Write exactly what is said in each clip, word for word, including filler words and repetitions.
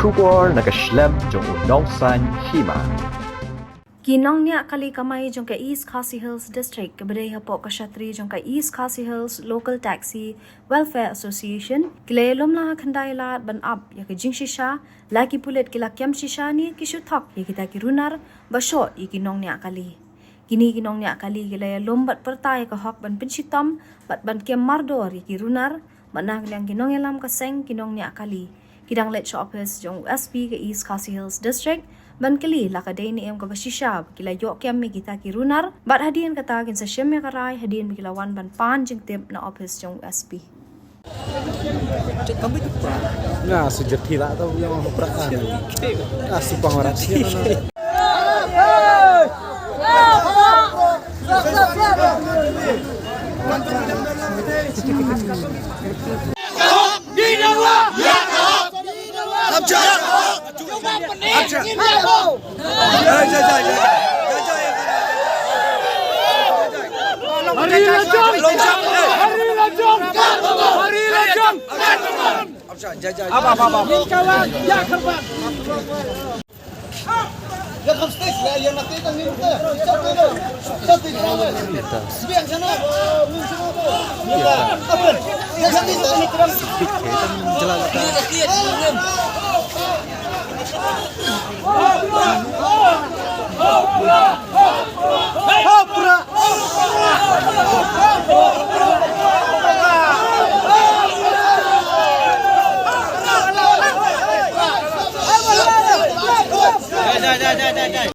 Khubor na ka shlem jong u nongsaiñ hima. Ki nongniah kali kamai jong ka East Khasi Hills District kaba dei hapoh ka shatri jong ka East Khasi Hills Local Taxi Welfare Association ki la ïalum la ha khyndai lad ban ap ïa ka jingshisha, la ki pulit ki la kem shisha ne ki shu thok ïa kita ki runar ba shoh ïa ki nongniah kali. Kine ki nongniah kali ki la ïalum bad pyrta ïa ka hok ban pynshitom bad ban kem mardor ïa ki runar, bad na ka liang ki nongïalam ka seng ki nongniah kali ki dang leit sha ophis jong u S P ka East Khasi Hills District ban kylli la ka dei ne em kaba shisha ba ki la ïoh kem ïa kita ki runar, bad hadien kata kin sa shim ïa ka rai hadien ba ki la wan ban pan jingtip na ophis jong u S P. Nga su jati la tau yang pra. Nga su pang rat.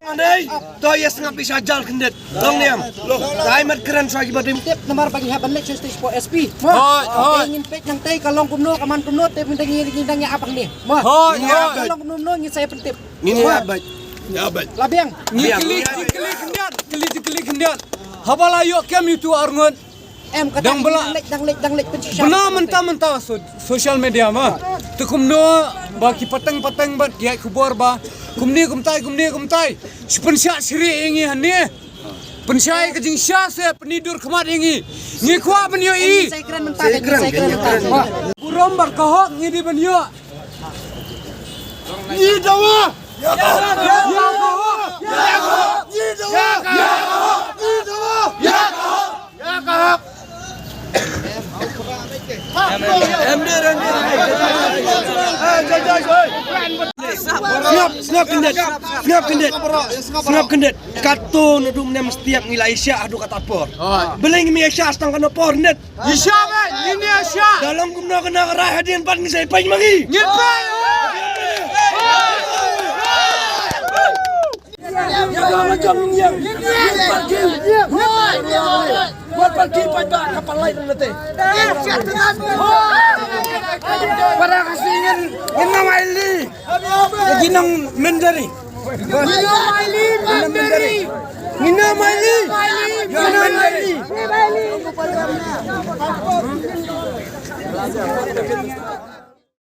Mandai, to ïa sngap ïa sha jal khyndiat. Long niam. Dei mat kren sha ki ba dei. Tip namar ba ngi hap ban leit sha station po S P. Mo. Hoi, hoi. Ngin peit nangtai ka long kumno, ka man kumno, tip ngi dang ngi dang ngi ap hangne. Mo. Hoi, hoi. Ka long kumno kumno ngin sa ïa pyntip. Ngin ïa bait. Ïa bait. La biang. Ngi kylli, ngi kylli khyndiat, kylli, kylli khyndiat. Haba la ïoh kem ïa utu u arngut. Em, ka dang dang bla. Leit, dang leit, dang leit, pynshah. Bna mynta mynta so-, social media ma. Te kumno ba ki pateng pateng bad ki ai khubor ba kumne kumtai, kumne kumtai. Shu pynshah shrieh ïa ngi hangne. Pynshah ïa ka jingshisha, pyni dur khmat ïa ngi. Ngi kwah ban ïohi. Sa kren mynta, sa kren mynta. Burom bad ka hok ngi dei ban ïoh. Ngi dawa. Ïa ka hok. Ïa ka hok. Ngi dawa. Ïa ka hok. Ngi dawa. Ïa ka hok. Ïa ka hok. Em, em, em, em. Sngap, sngap khyndiat. Sngap khyndiat. Sngap khyndiat. Katto naduh mynne mynstep ngi la ïa shah haduh katta por. Balei ngim ïa shah tang katno por khyndiat. Ïa shah bad ngin ïa shah. Da long kumno kane ka rai hadien pat ngi sa ïa peit ma ngi. Ngin peit. Ïa ka la jong ïa. Wat parking. Wat parking pat ba ka palai na te. Para ka singen ngin na mai li. Ïa ki nong Myndari. Ngin na mai li Myndari. Ngin na mai li. Ngin na mai li.